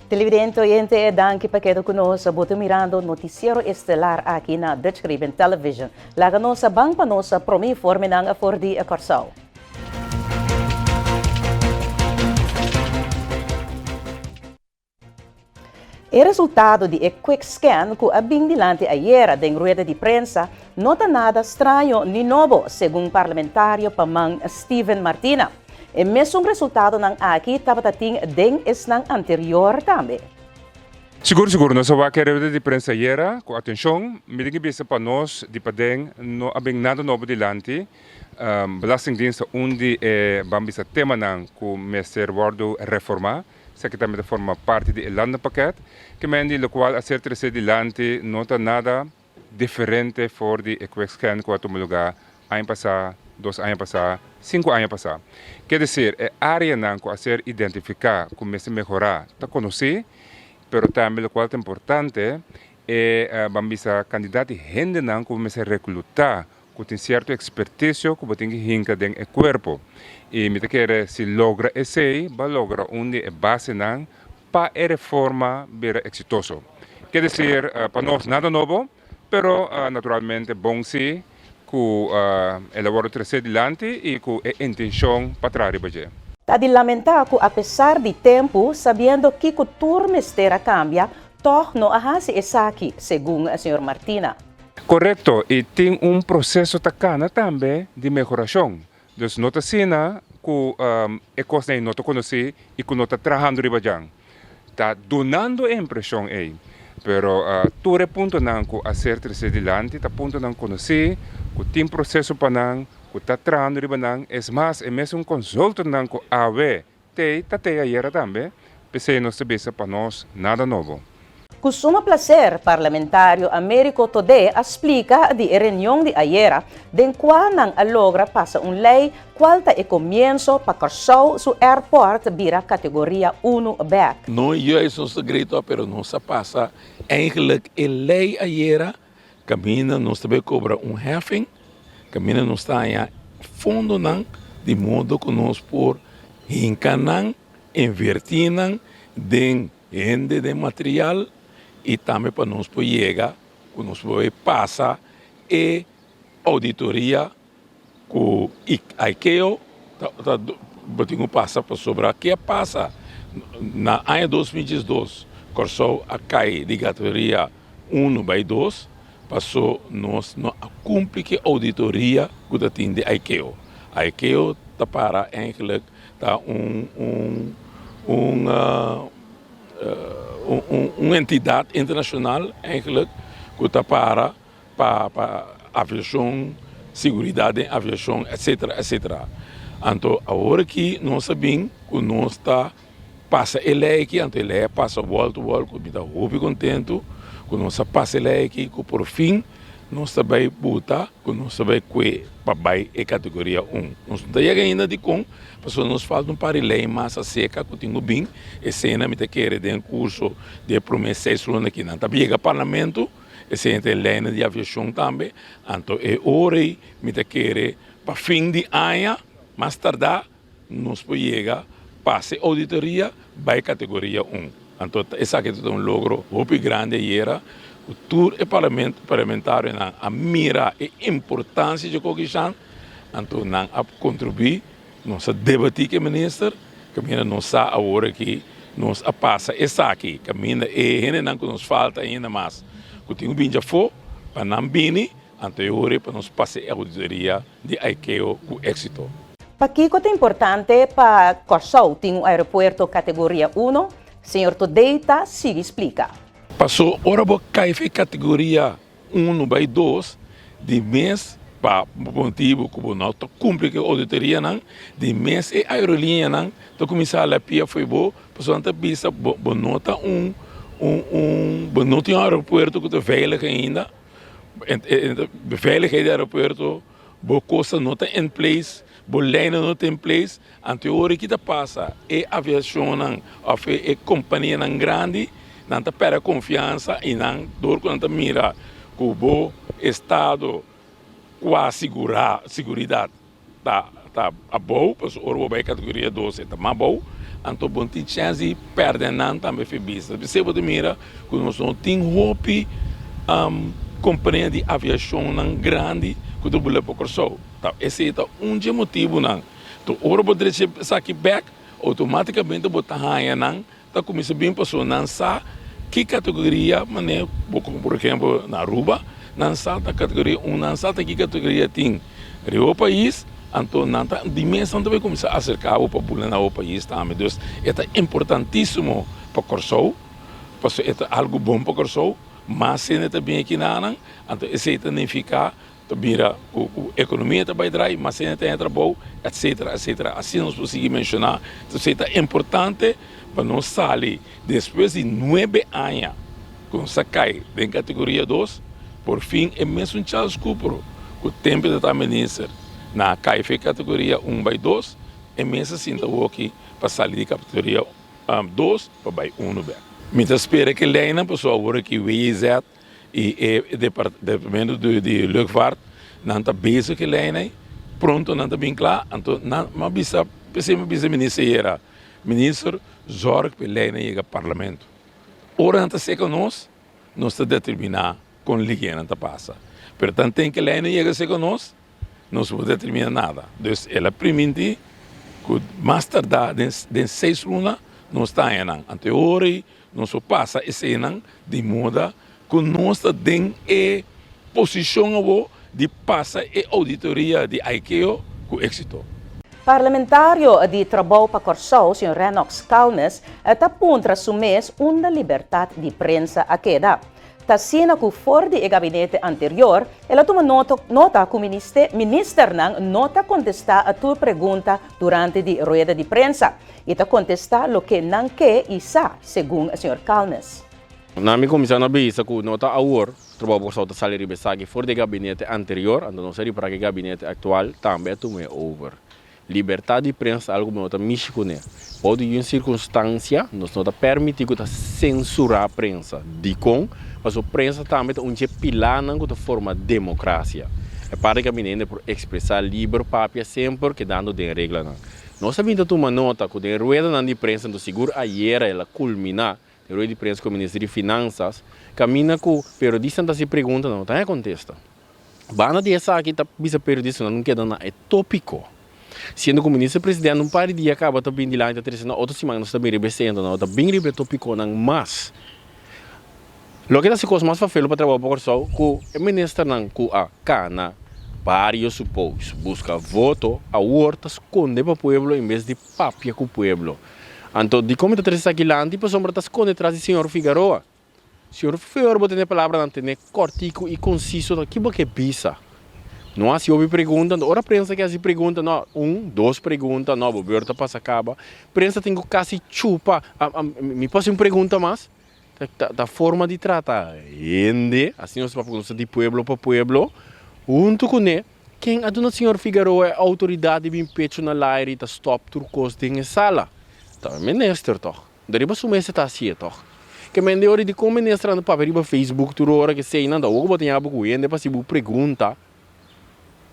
Televidente oyente, danki pa keda ku nos. Bo ta mirando Noticiero Estelar aki na Dutch Caribbean Television. Laga nos ban pa nos prome informenan for di Kòrsou. E resultado di e quick scan ku a bin dilanti ayera den rueda di prensa no ta nada straño ni nobo, segun parlamentario pa man Steven Martina. E mesun resultadonan aki tabata tin den esnan anterior tambe. Sigur sigur nos a wak e rueda di prensa ayera ku atenshon. Mi tin ki bisa pa nos di paden no a bin nada nobo dilanti. Belastingdienst ta un di e ban bisa temanan ku mester wòrdu reformá. Esaki tambe ta forma parti di e landenpakket. Ke men di lokual a ser tresé dilanti no ta nada diferente for di e quick scan ku a tuma lugá aña pasá, dos aña pasá, sinku aña pasá. Ke desir, e áreanan ku a ser identifiká ku mester mehorá ta konosí, pero tambe lokual ta importante e ban bisa kantidat di hendenan ku mester reklutá ku tin sierto ekspertisio ku bo tin ki hinka den e kuerpo. I mi ta kere si logra esei, bo a logra un di e basenan pa e reforma bira eksitoso. Ke desir, pa nos nada nobo, pero naturalmente bon si ku el a wòrdu tresé dilanti i ku e intenshon pa traha riba dje. Ta di lamentá ku apesar di tempu, sabiendo kiko tur mester a kambia, tòg no a hasi esaki, segun señor Martina. Korekto, i tin un proseso ta kana tambe di mehorashon. Dus no ta asina ku e kosnan ei no ta konosí i ku no ta trahando riba djan. Ta dunando e impreshon ei. Pero tur e puntonan ku a ser tresé dilanti ta puntonan konosí, ku tin proseso pa nan, ku ta trahando riba nan. Es mas, e mesun konsultonan ku awe Tei ta tei ayera tambe, p'esei nos ta bisa pa nos nada nobo. Ku suma plaser, parlamentario Americo Todé a splika di e reunion di ayera den kua nan a logra pasa un lei kual ta e komienso pa Kòrsou su airport bira kategoria unu bèk. No juist nos ta greto pero nos a pasa eigenlijk e lei ayera Kaminda nos ta bay kobra un heffing, kaminda nos ta haña fondonan di modo ku nos por hinka nan, invertí nan den hende, den material i tambe pa nos por yega ku nos por bay pasa e auditoria Ku ICAO ta bo tin ku pasa pasobra ke a pasa na aña 2012 Kòrsou a kai di kategoria unu bai dos paso nos no a kumpli ku e ouditoria ku ta tin di ICAO. ICAO ta para eigenlik ta un un un un entidat internashonal eigenlik ku ta para pa pa aviashon, siguridat den aviashon etcetera etcetera. Anto awor aki nos a bin ku nos ta pasa e lei aki, anto e lei a pasa wall to wall ku mi ta hopi kontentu ku nos a pasa e lei aki ku por fin nos ta bai buta ku nos ta bai kue pa bai e kategoria un. Nos no ta yega ainda dikon pasobra nos falta un par di lei mas aserka ku tin ku bin, esei mi ta kere den kurso di e prome seis luna aki nan ta yega parlamento. Esei ta e lijnen di aviashon tambe. Anto e ora ei mi ta kere pa fin di aña mas tardá nos por yega pasa e ouditoria bai kategoria un. Anto esaki ta un logro hopi grandi ayera ku tur e parlamentarionan a mira e importansia dje kokishan anto nan a kontribuí. Nos a debatí ku e minister, kaminda nos sa awor aki nos a pasa esaki, kaminda e hendenan ku nos falta ainda mas ku tin ku bini djafó pa nan bini, anto e ora pa nos pasa e auditoria di ICAO ku éksito. Pakiko ta importante pa Kòrsou tin un aeropuerto kategoria uno? Señor Todey ta sigui splika. Paso ora bo kai for e kategoria Unu bai dos di mes pa motibu ku bo no ta kumpli ku e ouditorianan, di mes e aerolinianan ta kuminsá hala pia fo'i bo, pasobra nan ta bisa bo bo no ta un un un bo no tin un aeropuerto ku ta veilig ainda, beveiligheid di aeropuerto bo kosnan no ta in place, bo leinan no ta in place, anto e ora ki ta pasa e aviashonnan òf e kompanianan grandi nan ta pèrdè konfiansa i nan dor ku nan ta mira ku bo estado kua sigurá siguridat ta ta abou pasobra ora bo bai kategoria dos e ta mas abou. anto bo no tin chèns di pèrdè nan tambe fe business. P'esei bo ta mira ku nos no tin hopi kompania di aviashonnan grandi ku ta bula pa Kòrsou. Ta esei ta un dje motibunan. Anto ora bo drecha esaki bèk, outomátikamente bo ta haña nan ta kuminsá bin pasobra nan sa ki kategoria manera bo komo por ehempel na Aruba nan sa ta kategoria un nan sa ta ki kategoria tin riba bo pais anto nan ta di mes nan ta bai kuminsá aserká bo pa bula na bo pais tambe dus e ta importantísimo pa Kòrsou pasobra e ta algu bon pa Kòrsou mas hende ta bin akinanan anto esei ta nifiká Ta bira ku ku ekonomia ta bai drai, mas hende ta haña trabou, etsetera, etsetera. Asina nos por sigui menshoná. Entonces ta importante pa nos sali despues di nuebe aña ku nos a kai den kategoria dos, por fin e mesun Charles Cooper ku tempu e ta minister na a kai for e kategoria un bai dos, e mes a sinta awoki pa sali di kategoria dos pa bai unu bèk. Mi ta spera ku e leinan pasobra awor aki WJZ y e departamento di luchtvaart nan ta bezig cu e ley ney pronto nan ta bin cla anto nan a bisa pesey mi a bisa minister ayera minister zorg pa e ley nan yega parlamento ora nan ta seca nos nos ta determina con ligie nan ta pasa pero tanten cu e ley no yega seca nos nos no por determina nada dus el a priminti cu mas tarda den seis luna nos ta haña nan anto e ora ey Nos por pasa eseinan di moda ku nos ta den e posishon awor di pasa e ouditoria di ICAO ku éksito. Parlamentario di Trabou pa Kòrsou, señor Rennox Calmes, ta puntra su mes unda libertat di prensa a keda. Ta asina ku for di e gabinete anterior el a tuma nota ku ministernan no ta kontestá tur pregunta durante di rueda di prensa i ta kontestá loke nan ke i sa, segun señor Calmes. Na mi kuminsá na bisa ku no ta awor Trabou Kòrsou ta sali riba esaki for di e gabinete anterior, anto nos a ripará ku e gabinete aktual tambe a tuma e over. Libertad di prensa ta algo ku no ta mishi kuné. Bou di un sirkunstansia nos no ta permití ku ta sensurá prensa. Dikon? Pasobra prensa tambe ta un dje pilánan ku ta forma demokrasia. E parti ku a bini hende por ekspresá liber, papia semper kedando den reglanan. Nos a bin ta tuma nota ku den ruedanan di prensa, anto sigur ayera el a kulminá den rueda di prensa ku e minister di Finansas, kaminda ku periodistanan ta hasi pregunta nan no ta haña kontesta. Banda di esaki ta bisa periodistanan no keda na e topiko. Siendo ku Minister Presidente un par di dia kaba ta bin dilanti ta trese na otro siman nos ta bin riba e sento nan ta bin riba e topikonan mas. Loke ta hasi kos mas fafelo pa trabou pa Kòrsou ku e ministernan ku a kana bario supos buska voto awor ta skonde pa pueblo en bes di papia ku pueblo. Anto dikon mi ta trese esaki lanti pasobra ta skonde tras di señor Figaroa. Señor Feur bo tene palabranan tene kòrtiku i konsiso ta ki bo ke bisa. No hasi hopi pregunta, anto ora prensa ke hasi pregunta no un, dos pregunta no bo beurt ta pasa kaba. Prensa tin ku kasi chupa, mi por hasi un pregunta mas? Ta forma di trata hende, asina nos ta papia ku nos ta di pueblo pa pueblo, huntu kuné ken a duna señor Figaroa e outoridat di bin pechu na laire i ta stòp tur kos den e sala? Ta e minister tòg. Da riba su mesa ta hacié toch. Ke men de ora di con minister anda papia riba Facebook tur ora ke sey nan ta wou ku bo ta yaba ku hende pa si bo pregunta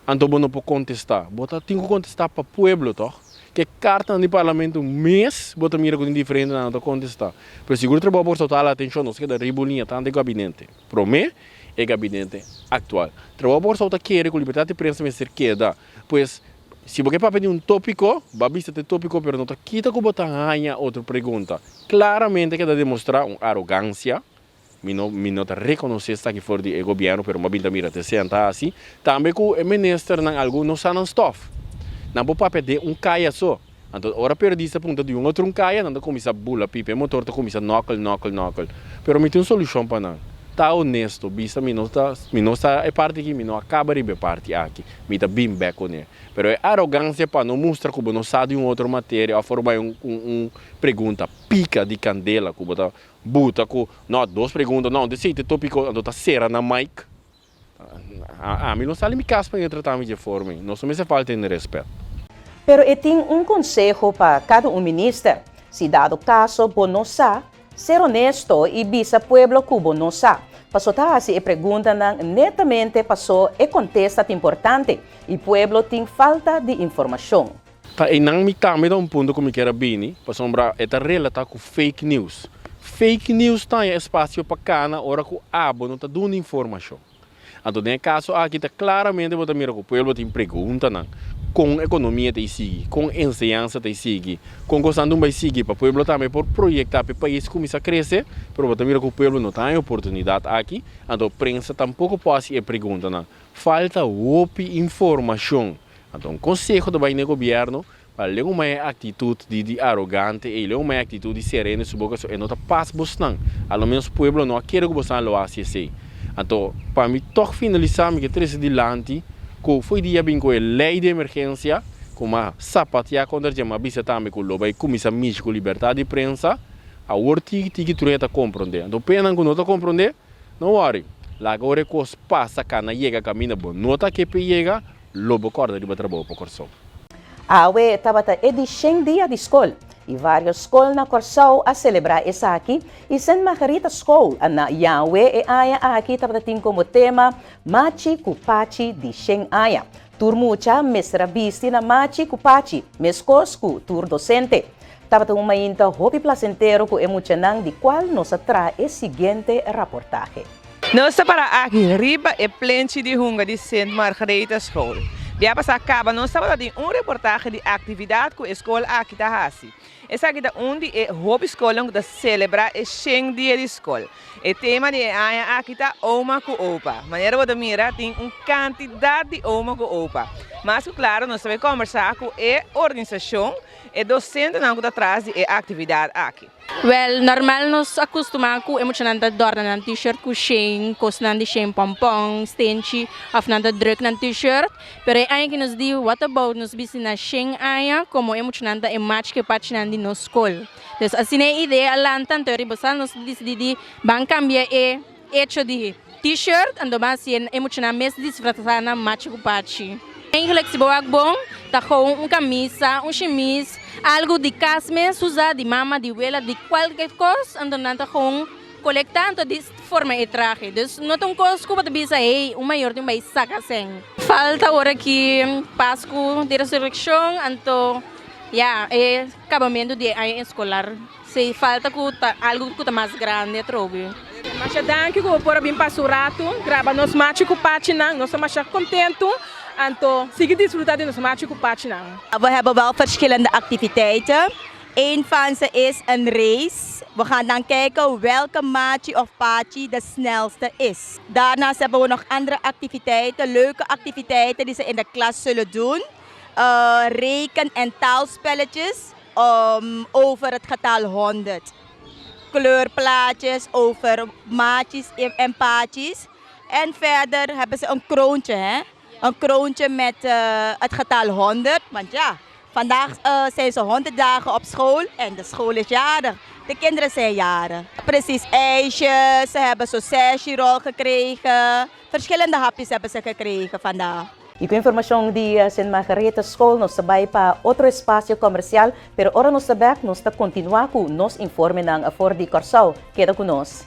anto bo no por contesta. Bo ta tin ku contesta pa pueblo toch. Ke cartanan di parlamento mes bo ta mira ku tin diferente nan no ta contesta. Pero sigur trabou por total atencion nos keda riba un liña tanto e gabinete prome e gabinete actual. Trabou por ta kere ku libertad di prensa mester keda pues Si bo ke papia di un tópiko, bo a bisa te tópiko pero no ta kita ku bo ta haña otro pregunta. Klaramente ke ta demostrá un arogansia. Mi no mi no ta rekonosé esaki for di e gobièrnu pero mi a bin ta mira te sean ta hasi. Tambe ku e ministernan algun no sa nan stòf. Nan por papia den un kaya so. Anto ora periodista punta di un otro un kaya nan ta kuminsá bula pipa e motor ta kuminsá nòkel nòkel nòkel. Pero mi tin un solushon pa nan. Ta honesto, bisa mi no ta mi no sa e parti aki mi no a kaba riba e parti aki. Mi ta bin bek kuné. Pero e arogansia pa no mustra ku bo no sa di un otro materia òf ora bo hay un un pregunta pika di kandela ku bo ta buta ku no dos pregunta no anto esei ta e topiko anto ta sera nan mic. Ami no sali mi kas pa hende trata mi dje forma ei. Nos no mester falta hende rèspèt. Pero e tin un konseho pa kada un minister, si dado kaso bo no sa, Ser honesto i bisa pueblo ku bo no sa. Paso ta hasi e preguntanan netamente paso e kontesta ta importante i pueblo tin falta di informashon. Ta einan mi tambe ta un punto ku mi kier a bini, pasobra e ta relatá ku fake news. Fake news ta haña espasio pa kana ora ku abo no ta duna informashon. Anto den e kaso aki ta klaramente bo ta mira ku pueblo tin preguntanan, kon ekonomia ta i sigui, kon enseñansa ta i sigui, kon kosnan ta un bai sigui pa pueblo tambe por proyektá pa e pais kuminsá krese, pero bo ta mira ku pueblo no ta haña oportunidat aki, anto prensa tampoko por hasi e preguntanan. Falta hopi informashon. Anto un konseho ta bai na e gobièrnu pa leu un mai e aktitut di di arogante ei, leu un mai e aktitut di sereno su boka so e no ta pas bosnan. A lo menos pueblo no a kere ku bosnan lo hasi esei. Anto pa mi tòg finalisá mi ke trese dilanti ku fo'i dia bin ku e lei di emergensia ku m'a sapatiá kontra dje m'a bisa tambe ku lo bai kuminsá mishi ku libertat di prensa, awor tiki tiki tur hende ta komprondé. Anto penan ku no ta komprondé, no wòri, laga ora e kos pasa kana yega kaminda bo no ta ke p'e yega, Lo bo kòrda riba trabou pa Kòrsou. Awe tabata e di shen dia di skol i vários skol na Kòrsou a selebrá esaki i Sint Margarita School na Yahwe e aña aki tabata tin komo tema Machi ku Pachi di shen aña. Tur mucha mester a bisti na machi ku pachi, meskos ku tur dosente. Tabata un mainta hopi plasentero ku e muchanan di kual nos a traha e siguiente raportahe. Nos ta para aki riba e plenchi di hunga di Sint Margaretha School. Bia pasá kaba nos tabata tin un reportahe di aktividat ku e skol aki ta hasi. Esaki ta un di e hopi skolnan ku ta selebrá e shen dia di skol. E tema di e aña aki ta Oma ku Opa. Manera bo ta mira tin un kantidat di oma ku opa. Mas ku klaro nos ta bai kòmbersá ku e organisashon, e dosentenan ku ta tras di e aktividat aki. Wel, normal nos a kustumá ku e muchanan ta dòrna nan t-shirt ku shen, kosnan di shen, pòmpòn, stenchi, òf nan ta drùk nan t-shirt. Pero e aña ki nos di, what about nos bisti na shen aña komo e muchanan ta e mach ku e pachinan di nos skol. Dus asina e idea a lanta, anto riba sa nos disidí di ban kambia e echo di t-shirt, anto ban hasi e muchanan mes disfrasá na machi ku pachi. Eigenlijk si bo wak bon, ta gewoon un kamisa, un shimis, algu di kas mes usa, di mama, di wela, di kualke kos, anto nan ta gewoon kolektá anto di forma e trahe. Dus no ta un kos ku bo ta bisa hey, un mayor tin bai saka sèn. Falta ora ki Pasku di Resurekshon, anto ya e kabamentu di e aña eskolar. Si falta ku ta algu ku ta mas grandi atrobe. Masha danki ku bo por a bin pasa un ratu graba nos machi ku pachinan. Nos ta masha kontentu, anto sigui disfruta di nos machi ku pachinan. We hebben wel verschillende activiteiten. Een van ze is een race. We gaan dan kijken welke machi of pachi de snelste is. Daarnaast hebben we nog andere activiteiten, leuke activiteiten die ze in de klas zullen doen. Reken en taalspelletjes. Over het getal 100. Kleurplaatjes over maatjes en paatjes. En verder hebben ze een kroontje, hè? Een kroontje met het getal 100. Want ja, vandaag zijn ze 100 dagen op school en de school is jarig. De kinderen zijn jarig. Precies, ijsjes, ze hebben zo'n rol gekregen. Verschillende hapjes hebben ze gekregen vandaag. Y cu informacion di Sint Margaretha School nos ta bay pa otro espacio comercial, pero ora nos ta bek nos ta continua cu nos informenan for di Corsou. Keda cu nos.